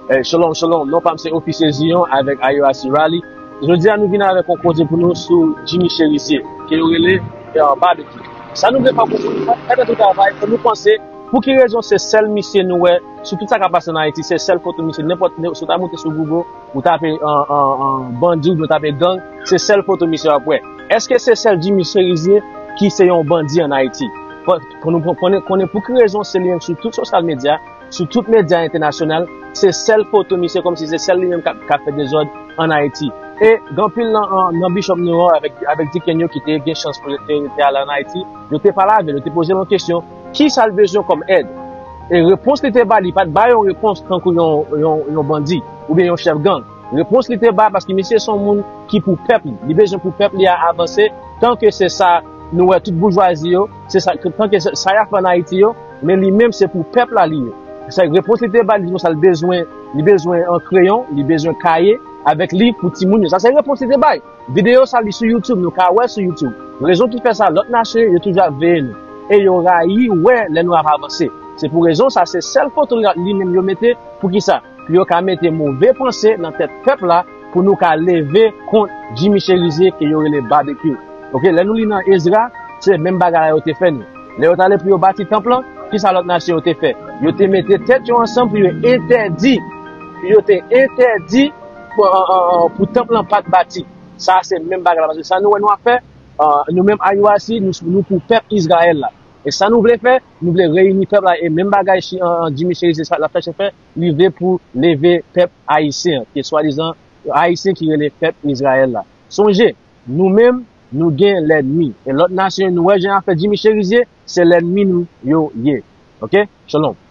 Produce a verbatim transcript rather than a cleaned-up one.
Eh, shalom, shalom. Non pa m se Ofisye Zion avèk I O I C Rally. Jodi a nou vin avèk yon koze pou nou sou Jimmy Chérizier, ke yo rele eh, Barbecue. Sa nou vle fè konprann, fè tout travay, fò nou panse, pou ki rezon se sèl misye nou wè, sou tout sa k ap pase an Ayiti, se sèl foto misye, nenpòt, si w ta moute sou Google, ou tape an, an, an, bandi, ou tape gang, se sèl foto misye w ap wè. Èske se sèl Jimmy Chérizier ki se yon bandi an Ayiti? Fò, fò nou konnen, konnen pou ki rezon se li menm sou tout sosyal medya, sou tout medya entènasyonal, se sèl foto misye kòmsi se sèl li menm k ap, k ap fè dezòd an Ayiti. E gen anpil nan, nan bishop nou yo avèk, avèk diken yo ki te gen chans pou yo te, te ale an Ayiti, yo te pale avè l, yo te poze l yon kesyon, ki sa l bezwen kòm èd? E repons li te ba, li pa t ba yon repons tankou yon, yon, yon bandi oubyen yon chèf gang. Repons li te ba, paske misye se yon moun ki pou pèp li. Li bezwen pou pèp li a avanse, tanke se sa nou wè tout boujwazi yo, se sa, tanke se sa y ap fè an Ayiti yo, men li menm se pou pèp la li ye. Se repons li te ba, li di konsa l bezwen, li bezwen an kreyon, li bezwen kaye avèk liv pou timoun yo. Sa se repons li te bay. Videyo sa li sou YouTube, nou ka wè sou YouTube. Rezon ki fè sa, lòt nasyon yo toujou ap veye nou. E yo rayi wè lè nou ap avanse. Se pou rezon sa, se sèl foto li, li menm yo mete. Pou ki sa? Pou yo ka mete move panse nan tèt pèp la, pou nou ka leve kont Jimmy Chérizier ke yo rele Barbecue. Oke, lè nou li nan Ezra, se menm bagay la yo te fè nou. Lè yo t ale pou yo bati tanp lan, ki sa lòt nasyon yo te fè? Yo te mete tèt yo ansanm pou yo entèdi, pou yo te entèdi pou, an, an, an, pou tanp lan pa t bati. Sa se menm bagay la, paske sa nou wè nou ap fè, an, nou menm I O I C, nou, nou pou pèp Izrayèl la. E sa nou vle fè, nou vle reyini pèp la, e menm bagay chi, an, an, Jimmy Chérizier sa l ap chèche fè, li vle pou leve pèp ayisyen an, ki swadizan ayisyen ki rele pèp Izrayèl la. Sonje, nou menm, nou gen lènmi. E lòt nasyon yo, nou wè jan y ap fè Jimmy Chérizier, se lènmi nou yo ye. Oke? Shalom.